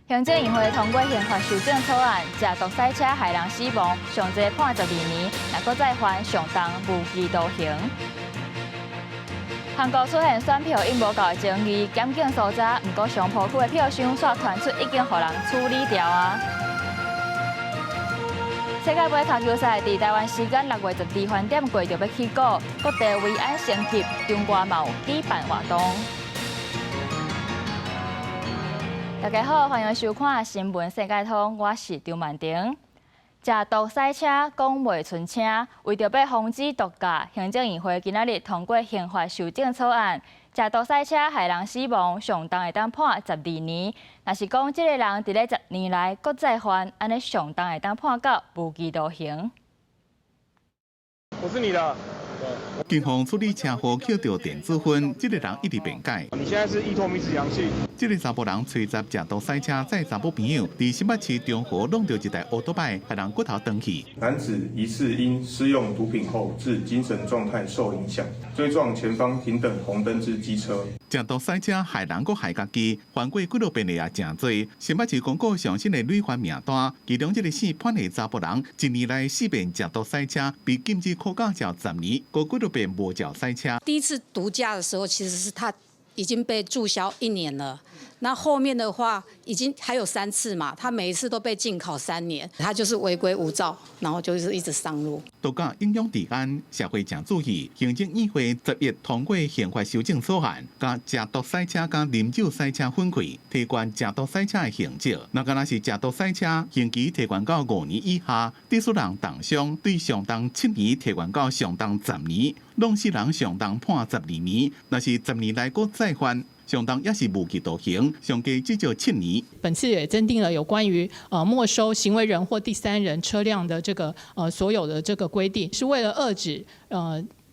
行政院會通過刑法修正草案，食毒駛車害人死亡，上濟判12年，若閣再犯上重無期徒刑。韓國出現選票印無夠的爭議，檢警搜查，毋過上埔區的票箱煞傳出已經予人處理掉啊！世界盃跤球賽佇台灣時間6月12番點過就欲起鼓，國地維安升級，中國嘛有舉辦活動。大家好，歡迎收看《新聞世界通》，我是張曼婷。食毒駛車講袂賰聲，為著欲防止毒駕，行政院會今仔日通過刑法修正草案。食毒駛車害人死亡，上重會當判十二年。若是講這个人佇咧十年內閣再犯，按呢上重會當判到無期徒刑。我是你的。警方處理車禍抾著電子薰，這個人一直辯解。你現在是依托咪酯陽性。這個查埔人吹十食毒駛車載查某朋友，佇新北市中和挵著一台歐多擺，害人骨頭斷去。男子疑似因施用毒品後致精神狀態受影響，追撞前方停等紅燈之機車。食毒駛車害人閣害家己，犯過幾落遍的也誠濟。新北市公告上新的累犯名單，其中這个姓潘的查埔人，一年內四遍食毒駛車，被禁止考駕照十年，閣幾落遍無照駛車。第一次毒駕的時候，其實是他已經被註銷一年了。那後面的話，已經還有三次嘛，他每一次都被禁考3年，他就是違規無照，然後就是一直上路。毒駕影響治安，社會誠注意。行政院會10日通過刑法修正草案，共食毒駛車佮啉酒駛車分開，提懸食毒駛車的刑責。若敢若是食毒駛車，刑期提懸到5年以下；致使人重傷，對上重7年提懸到上重十年；挵死人上重判十二年。若是十年內閣再犯，上重也是無期徒刑，上低至少7年。本次也增訂了有關於沒收行為人或第三人車輛的這個所有的這個規定，是為了遏止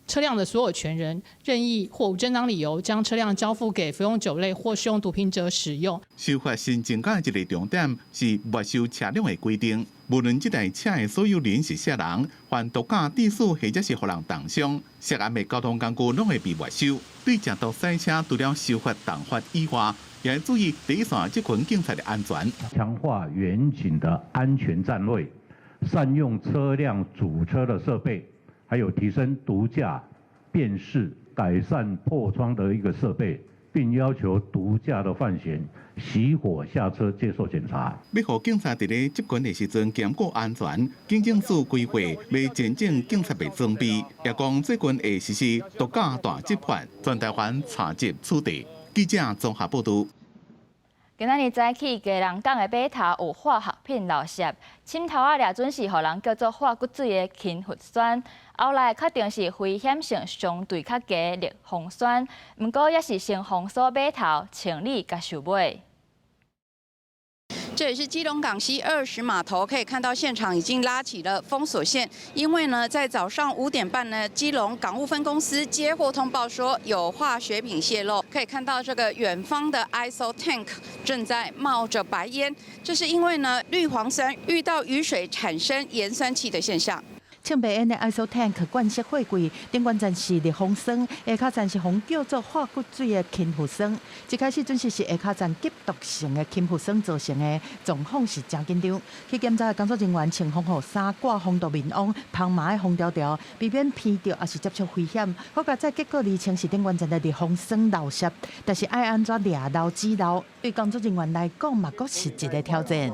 車輛的所有權人任意或無正當理由將車輛交付給服用酒類或使用毒品者使用。修法新增加一个重點是沒收車輛的規定，無論這台車的所有人是啥人，犯毒駕致死或者是予人重傷，涉案的交通工具攏會被沒收。對食毒駛車，除了修法重罰以外，也要注意第一線這群警察的安全。強化員警的安全站位，善用車輛阻車的設備，還有提升毒駕辨識、改善破窗的一個設備，並要求毒駕的犯嫌熄火下車接受檢查。欲予警察佇咧執勤的時陣兼顧安全，警政署規劃欲精進警察的裝備，也講最近會實施毒駕大執法，全台灣查緝取締。記者綜合報導。今仔日早起，基隆港的碼頭有化學品漏洩，滲頭仔掠準是予人叫做化骨水的氫氟酸，後來確定是危險性相對較低的氯磺酸，毋過也是先封鎖碼頭，清理佮收尾。這裡是基隆港西20碼頭，可以看到現場已經拉起了封鎖線，因為呢，在早上5點半呢，基隆港務分公司接獲通報說有化學品洩漏，可以看到這個遠方的 ISO tank 正在冒着白煙，這是因為呢，氯磺酸遇到雨水產生鹽酸氣的現象。嗆白煙的 ISO tank 罐式貨櫃，頂懸層是氯磺酸，下跤層是予叫做化骨水的氫氟酸。一開始準是下跤層極毒性的氫氟酸造成的，狀況是誠緊張。去檢查的工作人員穿防護衫、掛防毒面網、膨麻的封條條，避免鼻著抑是接觸危險。好佳哉結果釐清是頂懸層的氯磺酸漏洩，但是愛按怎掠漏止漏，對工作人員來講嘛，閣是一個挑戰。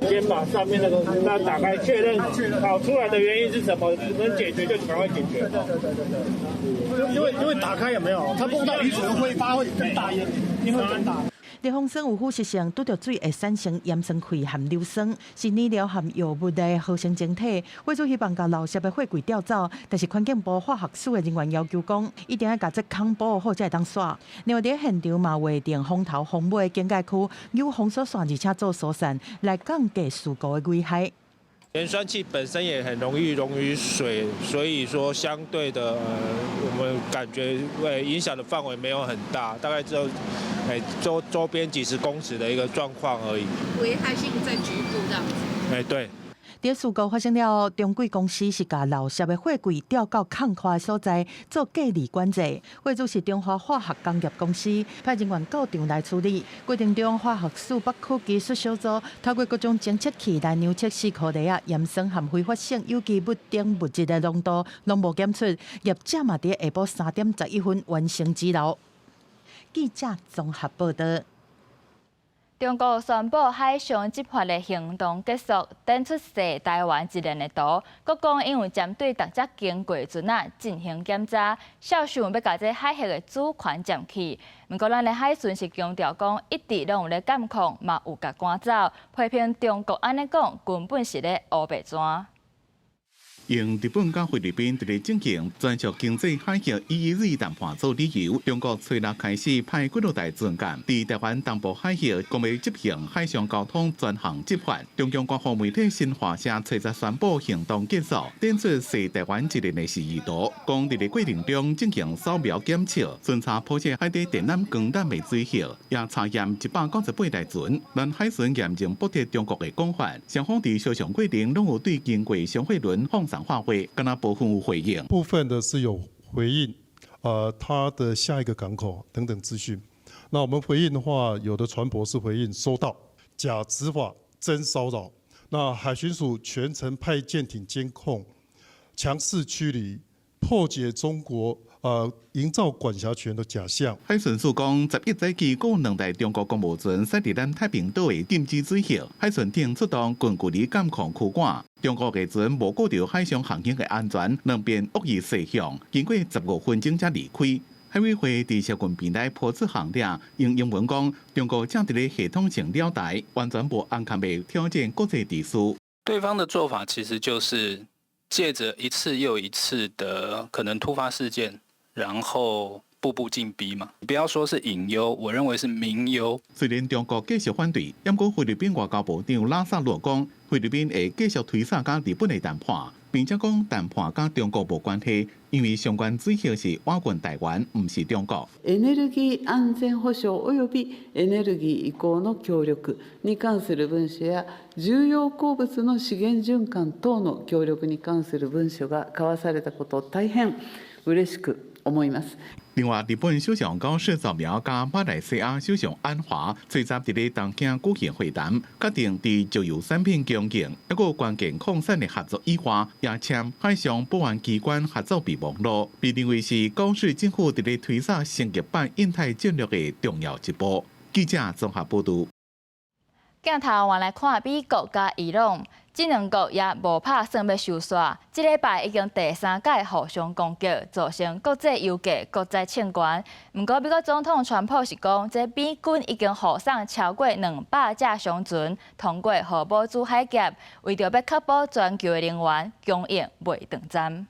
先把上面那個那打開，確認跑出來的原因是什麼，能解決就趕快解決。對對對對。因為打開有沒有？它碰到雨水會揮發，會更大煙，煙會更大。氯磺酸有腐蝕性，拄著水會產生鹽酸氣和硫酸，是染料和藥物的合成晶體。業主希望共漏洩的貨櫃調走，但是環境部化學署的人員要求講，一定愛共這孔補好才會當徙。另外，佇現場嘛劃定風頭風尾警戒區，有封鎖線，而且做疏散，來降低事故的危害。鹽酸氣本身也很容易溶於水，所以說相對的，我們感覺會影響的範圍沒有很大，大概只有周邊幾十公尺的一個狀況而已。危害性在局部這樣子。對。佇事故發生了後，中櫃公司是共漏洩的貨櫃調到空曠的所在做隔離管制。貨主是中華化學工業公司，派人員到場來處理。過程中，化學署北區技術小組透過各種偵測器來量測死庫內仔鹽酸和揮發性有機物等物質的濃度，攏無檢出。業者嘛佇下晡3點11分完成滯留。記者綜合報道。中國宣布海上執法的行動結束，展出踅台灣一連的圖，閣講𪜶有針對逐隻經過船仔進行檢查，肖想欲共這海域的主權佔去。毋過咱的海巡是強調講，一直攏有咧監控，嘛有共趕走，批評中國按呢講，根本是咧烏白跩。用日本佮菲律賓佇咧進行專屬經濟海域 EEZ 談判做理由，中國初六開始派幾落台船艦佇台灣東部海域，講欲執行海上交通專項執法。中共官方媒體新華社初十宣布行動結束，展出踅台灣一連的示意圖，講佇咧過程中進行掃描檢測，巡查鋪設海底電纜光纜的水域，也查驗198台船。咱海巡嚴正駁斥中國的講法，雙方佇協商過程攏有對經過商貨輪放送話會，敢若部分有回應，部分的是有回應，它的下一個港口等等資訊。那我們回應的話，有的船舶是回應收到，假執法真騷擾。那海巡署全程派艦艇監控，強勢驅離，破解中國營造管轄權的假象。海巡署講，11早起，閣有兩台中國公務船駛佇咱太平島的禁止水域，海巡艇出動近距離監控驅趕。中國的船無顧著海上航行的安全，兩邊惡意駛向，經過15分鐘才離開。海委會佇社群平台拋出行列，用英文講：中國正佇咧系統性撩台，完全無安全的挑戰國際秩序。對方的做法其實就是借著一次又一次的可能突發事件，然後步步進逼嘛。不要說是隱憂，我認為是明憂。雖然中國繼續反對，毋過菲律賓外交部長拉薩羅講，菲律賓會繼續推捒佮日本的談判，並且講談判佮中國無關係，因為相關水域是倚近台灣，毋是中國。エネルギー安全保障及びエネルギー移行の協力に関する文書や重要鉱物の資源循環等の協力に関する文書が交わされたことを大変嬉しく思います。另外，日本首相高市早苗佮馬來西亞首相安華，初十佇咧東京舉行會談，決定佇石油產品供應、抑閣關鍵礦產的合作以外，也簽海上保安機關合作備忘錄，被認為是高市政府佇咧推捒升級版印太戰略的重要一步。記者綜合報導。鏡頭換來看美國佮伊朗，這兩國也無拍算欲收煞。這禮拜已經第三擺互相攻擊，造成國際油價閣再衝懸。毋過美國總統川普是講，這美軍已經護送超過200隻商船通過荷姆茲海峽，為著欲確保全球的能源供應袂斷層。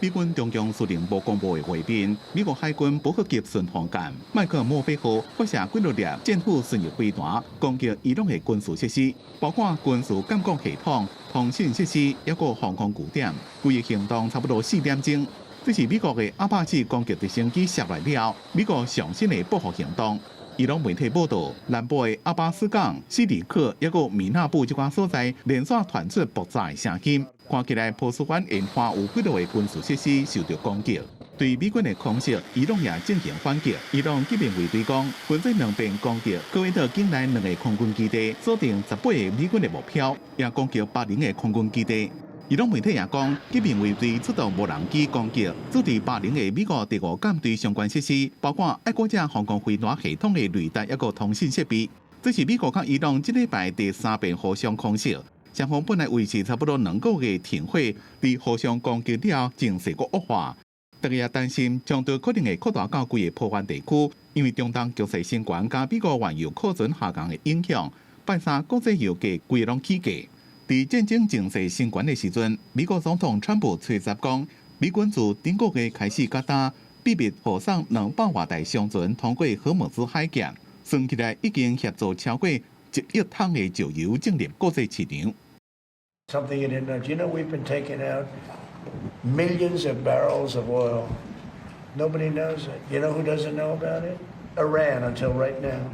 美軍中將司令部公布的畫面，美國海軍伯克級巡防艦麥克墨菲號發射幾落粒戰斧巡弋飛彈，攻擊伊朗的軍事設施，包括軍事監控系統、通訊設施，抑閣防空據點。規個行動差不多4點鐘。這是美國的阿帕奇攻擊直升機襲來了後，美國上新的報復行動。伊朗媒體報道，南部的阿巴斯港、西里克抑閣米納布這寡所在，連續傳出爆炸的聲音，看起來波斯灣沿岸有幾落個軍事設施受著攻擊。對美軍的空襲，伊朗也進行反擊。伊朗革命衛隊講，分做兩遍攻擊，科威特境內兩個空軍基地，鎖定18個美軍的目標，也攻擊巴林的空軍基地。伊朗媒體也講，革命衛隊出動無人機攻擊駐佇巴林的美國第五艦隊相關設施，包括愛國者防空飛彈系統的雷達抑閣通訊設備。這是美國佮伊朗這禮拜第三遍互相空襲，雙方本來維持差不多2個月停火，佇互相攻擊了後，情勢閣惡化。大家也擔心衝突可能會擴大到規個波灣地區，因為中東局勢升懸佮美國原油庫存下降的影響，拜三國際油價規個攏起價。佇戰爭情勢升懸的時陣，美國總統川普初十講，美軍自頂個月開始到今，秘密護送200外台商船通過荷姆茲海峽，算起來已經協助超過1億桶的石油進入國際市場。 Something you didn't know. Do you know we've been taking out millions of barrels of oil? Nobody knows it. You know who doesn't know about it? Iran until right now.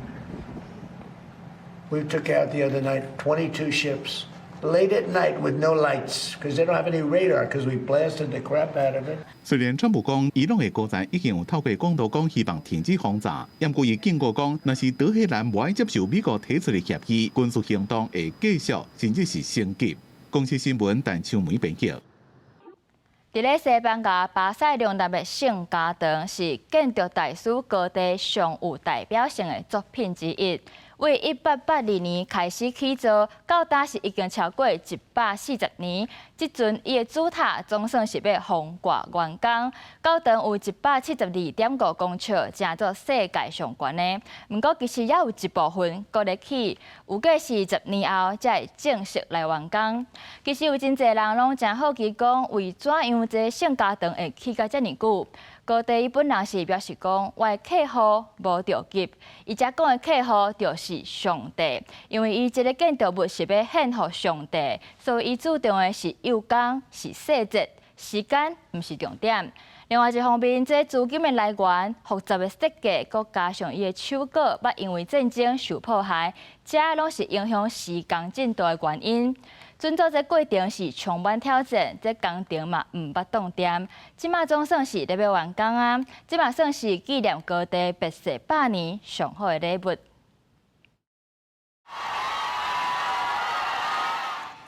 We took out the other night 22 ships. Late at night with no lights, because they don't have any radar, because we blasted the crap out of it. 雖然川普講伊朗的高層已經有透過管道講希望停止轟炸，毋過伊警告講，若是德黑蘭無愛接受美國提出的協議，軍事行動會繼續，甚至是升級。公視新聞陳秋梅編輯。佇咧西班牙巴塞隆納的聖家堂是建築大師高第上有代表性的作品之一。為1882年開始起造，到今是已經超過140年。這陣伊的主塔總算是欲封蓋完工，高長有172.5公尺，成做世界上懸的。毋過其實猶有一部分閣咧起，預計是10年後才會正式來完工。其實有真濟人攏誠好奇講，為怎樣這聖家堂會起甲遮爾久？高第伊本人是表示講，我的客戶無著急，伊遮講的客戶就是上帝，因為伊這个建築物是欲獻予上帝，所以伊注重的是幼工，是細節，時間毋是重點。另外一方面，這資金的來源、複雜的設計，閣加上伊的手稿，捌因為戰爭受破壞，這攏是影響施工進度的原因。準做這過程是充滿挑戰，這工程嘛毋捌斷電。這馬總算是咧欲完工啊！這嘛算是紀念高第別逝百年上好的禮物。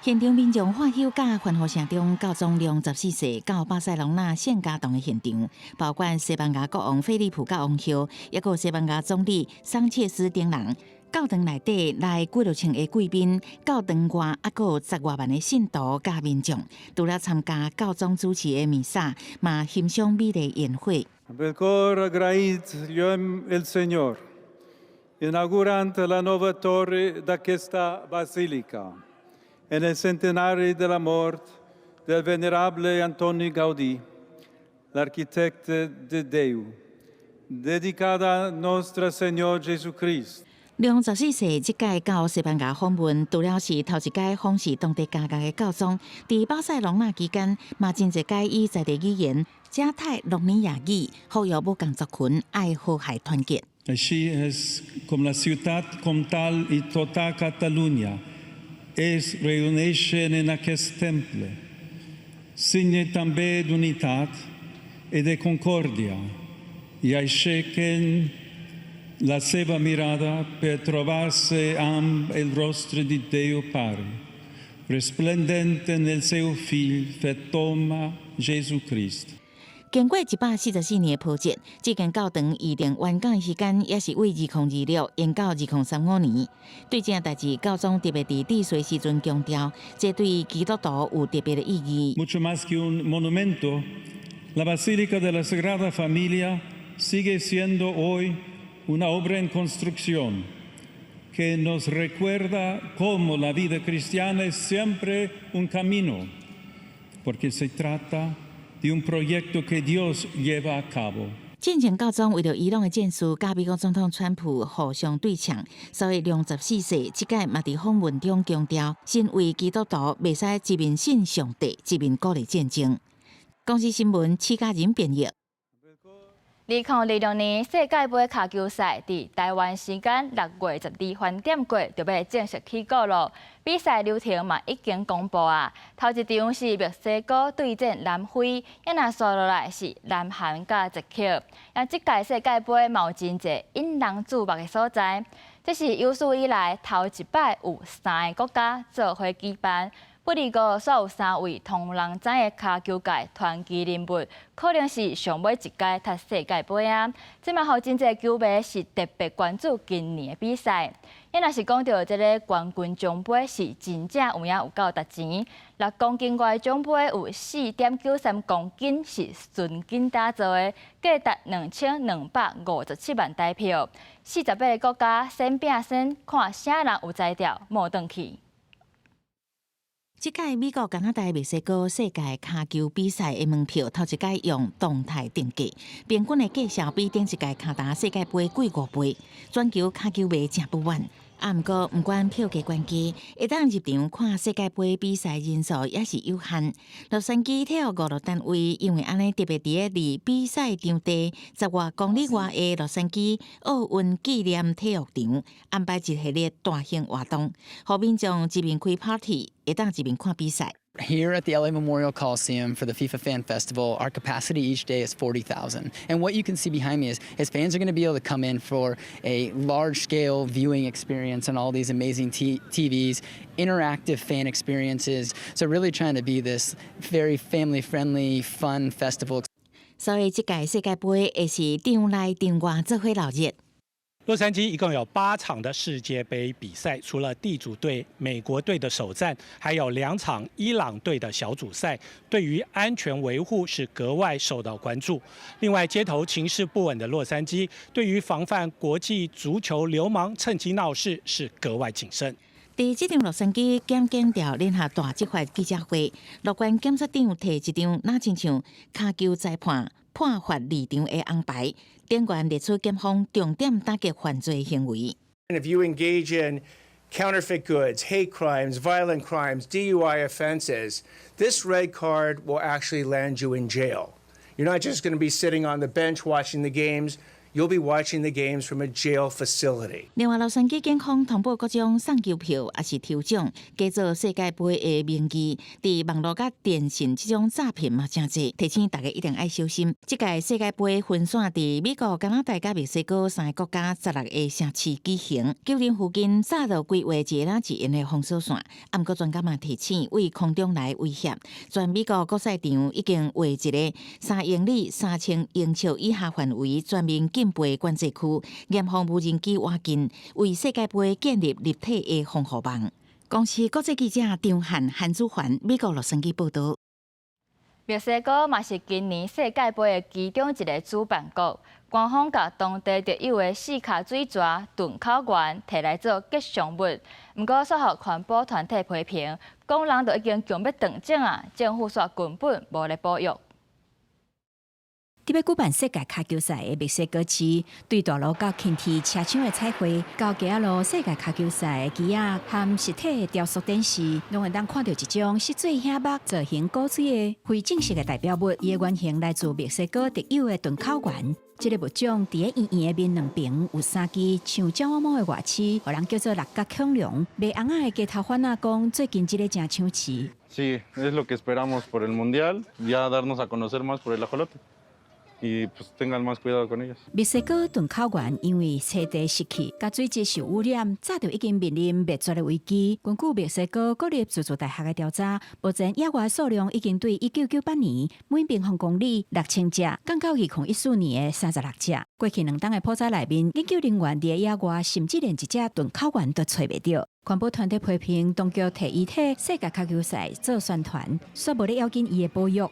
現場民眾歡喜佮歡呼聲中，教宗良十四世到巴塞隆納聖家堂的現場，包括西班牙國王菲利普佮王后，抑閣西班牙總理桑切斯等人。教堂內底來幾落千个貴賓，教堂外猶閣有十外萬的信徒佮民眾，除了參加教宗主持的彌撒，嘛欣賞美麗煙火。 Cor agraït el Senyor, inaugurant la nova torre d'aquesta basílica, en el centenari de la mort del venerable Antoni Gaudí, l'arquitecte de Déu, dedicada a Nostre Senyor Jesucrist。良十四世這屆到西班牙訪問，除了是頭一擺訪視當地加國的教宗，佇巴塞隆納期間，嘛真濟擺以在地語言加泰羅尼亞語呼籲無仝族群愛和諧團結。 Així és com la ciutat comtal i tota Catalunya es reuneixen en aquest temple, signe també d'unitat i de concòrdia, i aixequen la seva mirada per trobar-se amb el rostre de Déu Pare, resplendent en el seu Fill fet home, Jesucrist。經過144年的波折，這間教堂預定完工的時間也是為2026延到2035年。對這件代誌，教宗特別佇致辭時陣強調，這對基督徒有特別的意義。 Mucho más que un monumento, la Basílica de la Sagrada Familia sigue siendo hoy una obra en construcción que nos recuerda cómo la vida cristiana es siempre un camino, porque se trata de un proyecto que Dios lleva a cabo。進前教宗為著伊朗的戰事，佮美國總統川普互相對嗆，所以良十四世這擺嘛佇訪問中強調，身為基督徒，袂使一面信上帝，一面鼓勵戰爭。公視新聞，戚家仁編譯。2026年世界盃跤球賽佇台灣時間6月12翻點過就欲正式起鼓囉。比賽流程嘛已經公布啊。頭一場是墨西哥對戰南非，啊若紲落來是南韓佮捷克。啊，這屆世界盃嘛有真濟引人注目的所在。這是有史以來頭一擺有三个國家做伙舉辦。不過，煞有三位通人知的跤球界傳奇人物，可能是上尾一屆踢世界盃啊！這嘛予真濟球迷是特別關注今年的比賽。啊，若是講著這个冠軍獎杯是真正有影有夠值錢，6公斤外的獎杯有4.93公斤是純金打造的，價值2257萬台票。48个國家先拼先，看啥人有才調，摸轉去。這屆美國、加拿大、墨西哥世界跤球比賽的門票，頭一擺用動態定價，平均的價數比頂一屆卡達世界盃貴5倍，全球跤球迷誠不滿。啊，毋過毋管票價懸低，會當入場看世界盃比賽人數也是有限。洛杉磯體育娛樂單位因為按呢特別佇咧離比賽場地十外公里外的洛杉磯奧運紀念體育場安排一系列大型活動，予民眾一面開 party，會當一面看比賽。 Here at the LA Memorial Coliseum for the FIFA Fan Festival, our capacity each day is 40,000. And what you can see behind me is fans are going to be able to come in for a large scale viewing experience on all these amazing TVs, interactive fan experiences. So, really trying to be this very family friendly, fun festival. 所以這屆世界盃會是場內場外做伙鬧熱。洛杉磯一共有八場的世界盃比賽，除了地主隊美國隊的首戰，還有兩場伊朗隊的小組賽，對於安全維護是格外受到關注。另外，街頭情勢不穩的洛杉磯，對於防範國際足球流氓趁機鬧事是格外謹慎。佇這場洛杉磯檢警調聯合大執法記者會，洛縣檢察長提一張若親像跤球裁判判罰離場的紅牌，警員列出檢方重點打擊犯罪行為。 If you engage in counterfeit goods, hate crimes, violent crimes, DUI offenses, this red card will actually land you in jail. You're not just going to be sitting on the bench watching the games. You'll be watching the games from a jail facility. 另外，洛杉磯警方通報各種送球票，抑是抽獎，假做世界盃的名義，佇網路佮電信這種詐騙嘛誠濟，提醒大家一定愛小心。這屆世界盃分散佇美國、加拿大佮墨西哥三个國家十六个城市舉行。球場附近早就規劃一個一個的封鎖線，啊，毋過專家嘛提醒，對空中來威脅，全美國國賽場已經劃一个3英里3000英尺以下範圍全面禁飛管制區，嚴防無人機倚近，為世界盃建立立體的防護網。公視國際記者張漢韓祖環，美國洛杉磯報導。墨西哥嘛是今年世界盃的其中一个主辦國，官方共當地特有的四跤水蛇鈍口螈提來做吉祥物。毋過，煞予環保團體批評，講人都已經強欲斷種啊，政府煞根本無咧保育。佇欲舉辦世界跤球賽的墨西哥市，對大路到輕鐵車廠的彩繪，到街仔路世界跤球賽的旗仔和實體的雕塑展示，攏會當看著一種色水醒目、造型古錐的非正式的代表物。伊的原型來自墨西哥特有的鈍口螈。這个物種佇咧圓圓的面兩爿有三支像鳥仔毛的外刺，予人叫做六角恐龍。賣尪仔的街頭販仔講，最近這个誠搶市。 Sí, es lo que esperamos por el mundial, ya darnos a conocer más por el ajolote. Y pues tengan más cuidado con ellos. 墨西哥鈍口螈因為棲地失去，佮水質受污染，早就已經面臨滅絕的危機。根據墨西哥國立自治大學的調查，目前野外數量已經對1998年每平方公里6000隻，降到2014年的36隻。過去兩冬的普查內面，研究人員佇野外甚至連一隻鈍口螈都揣袂著。環保團體批評當局提伊替世界跤球賽做宣傳，煞無咧要緊伊的保育。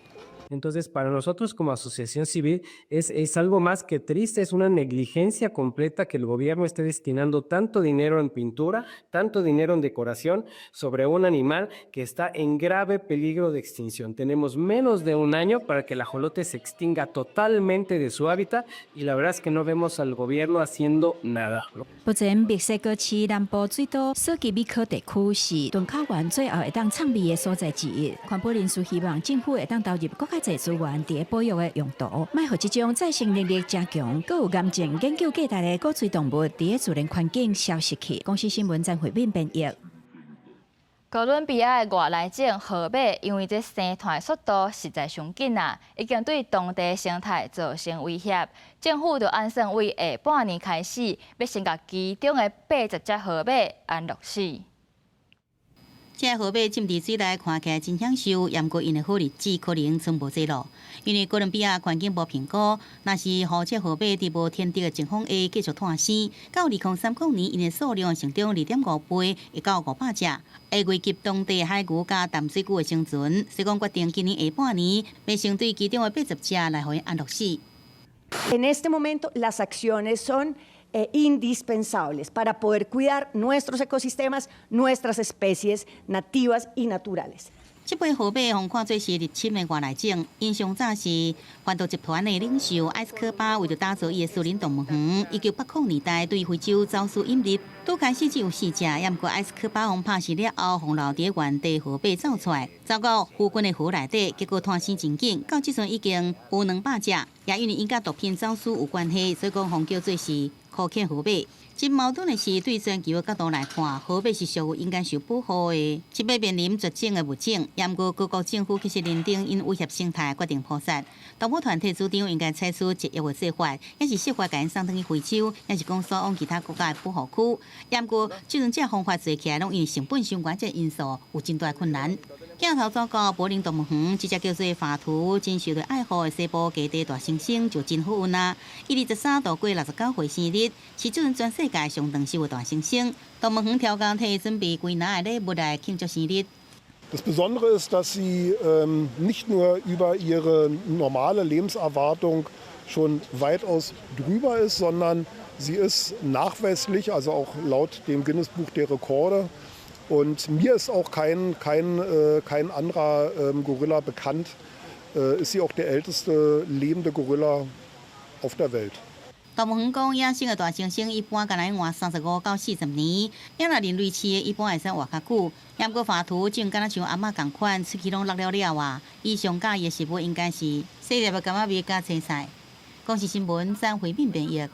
Entonces, para nosotros como asociación civil es algo más que triste, es una negligencia completa que el gobierno esté destinando tanto dinero en pintura, tanto dinero en decoración sobre un animal que está en grave peligro de extinción. Tenemos menos de un año para que el ajolote se extinga totalmente de su hábitat y la verdad es que no vemos al gobierno haciendo nada. 目前，墨西哥市南部水都索基米科地區是鈍口螈最後會當藏匿的所在之一。環保人士希望政府會當投入閣較濟資源佇咧保育的用途，莫予這種再生能力誠強、閣有癌症研究價值的古錐動物佇咧自然環境消失去。公視新聞曾慧敏編譯。哥倫比亞的外來種河馬，因為這生湠速度實在傷緊啊，已經對當地生態造成威脅。政府就按算為下半年開始，欲先共其中的80隻河馬安樂死。這个河馬浸佇水內，看起來真享受，毋過𪜶的好日子可能賰無濟咯。因為哥倫比亞環境部評估，若是予這河馬佇無天敵的情況下繼續湠生，到2030年，𪜶的數量成長2.5倍，會到500隻，會危及當地海牛佮淡水龜的生存。所以講決定今年下半年，欲先對其中的80隻來予𪜶安樂死。 En este momento las acciones son indispensables para poder cuidar nuestros ecosistemas, nuestras especies nativas y naturales. 這批河馬予看做是入侵的外來種，𪜶上早是販毒集團的領袖埃斯科巴為著打造伊的私人動物園，1980年代對非洲走私引入，拄開始只有四隻，也毋過埃斯科巴予拍死了後，予留佇原地河馬走出來，走到附近的河內底，結果湠生真緊，到這陣已經有200隻，也因為𪜶佮毒品走私有關係，所以講予叫做是可卡河馬。真矛盾的是，對全球的角度來看，河馬是屬於應該受保護的，這欲面臨絕種的物種。毋過各國政府其實認定𪜶威脅生態，決定撲殺。動保團體主張應該採取絕育的做法，抑是設法共𪜶送轉去非洲，抑是講送往其他國家的保護區。毋過，這陣這方法做起來，攏因為成本傷懸這因素，有真大困難。鏡頭轉到柏林動物園，這隻叫做法圖、真受著愛護的西部低地大猩猩就真好運啊！伊23度過69歲生日，是這陣全世界上長壽的大猩猩。動物園調工替伊準備幾若个禮物來慶祝生日。 Das Besondere ist, dass sie nicht nur über ihre normale Lebenserwartung schon weitaus drüber ist, sondern sie ist nachweislich, also auch laut dem Guinness-Buch der Rekorde, und mir ist auch kein anderer Gorilla bekannt, ist sie auch der älteste lebende Gorilla auf der Welt. 動物園講，野生的大猩猩一般干焦會活35到40年，若人類飼的，一般會使活較久。毋過法圖種敢若像阿嬤仝款，喙齒攏落了了啊！伊上佮意的食物應該是細粒的柑仔味佮青菜。公視新聞張惠敏編譯。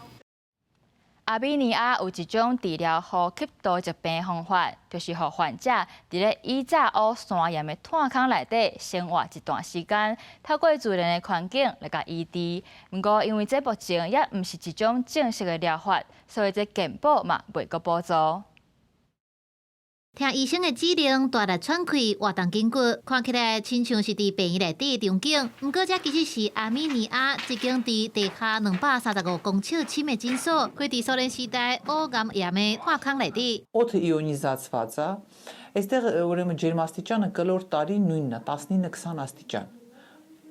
阿美尼亞有一種治療呼吸道疾病的方法，就是予患者佇咧以早烏山岩的炭坑內底生活一段時間，透過自然的環境來共醫治。毋過，因為這目前猶毋是一種正式的療法，所以這健保嘛袂閣補助。聽醫生的指令，大力喘氣，活動筋骨，看起來親像是佇病院內底的場景。毋過，這其實是阿美尼亞一間佇地下235公尺深的診所，開佇蘇聯時代烏岩岩的炭坑內底。 Օդը իոնիզացված է։ Այստեղ ուրեմն ջերմաստիճանը կլոր տարի նույնն է, 19-20 աստիճան։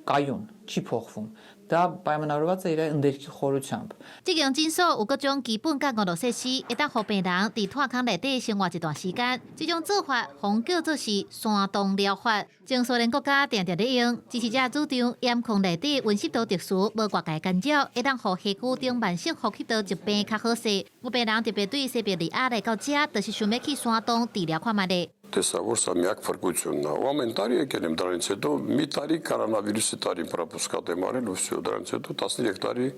Կայուն, չի փոխվում։ Դա պայմանավորված է իր ընդերքի խորությամբ։ 這間診所有各種基本佮娛樂設施，會當予病人佇炭坑內底生活一段時間。這種做法，予叫做是山洞療法。前蘇聯國家定定咧用，支持者主張岩礦內底溫濕度特殊，無外界干擾，會當予氣管等慢性呼吸道疾病較好勢。有病人特別對西伯利亞來到遮，就是想欲去山洞治療看覓咧。 Տեսա, որ սա միակ փրկությունն է։ Ու ամեն տարի եկել եմ դրանից հետո, մի տարի կորոնավիրուսի տարին պրապուսկատ եմ արել ու всё, դրանից հետո 13 տարի,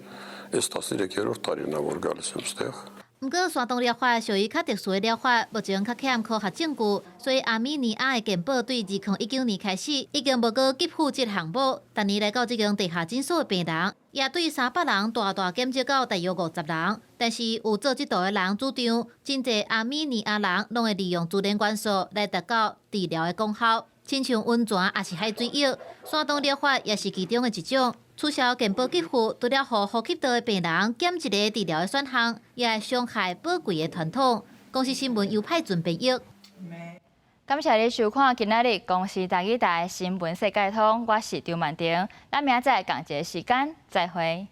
այս 13-րդ տարին է, որ գալիս եմ ստեղ։ 毋過，山洞療法屬於較特殊的療法，目前較欠科學證據，所以阿美尼亞的健保對2019年開始已經無閣給付這個項目。逐年來到這間地下診所的病人，也對300人大大減少到大約50人。但是有做這道的人主張，真濟阿美尼亞人攏會利用自然元素來達到治療的功效，親像溫泉抑是海水浴，山洞療法也是其中的一種。取消健保給付，除了予呼吸道的病人減一个治療的選項，也會傷害寶貴的傳統。公視新聞由派準編譯。感謝你收看今仔日公視台語台新聞世界通，我是張曼婷，咱明仔載仝一个時間再會。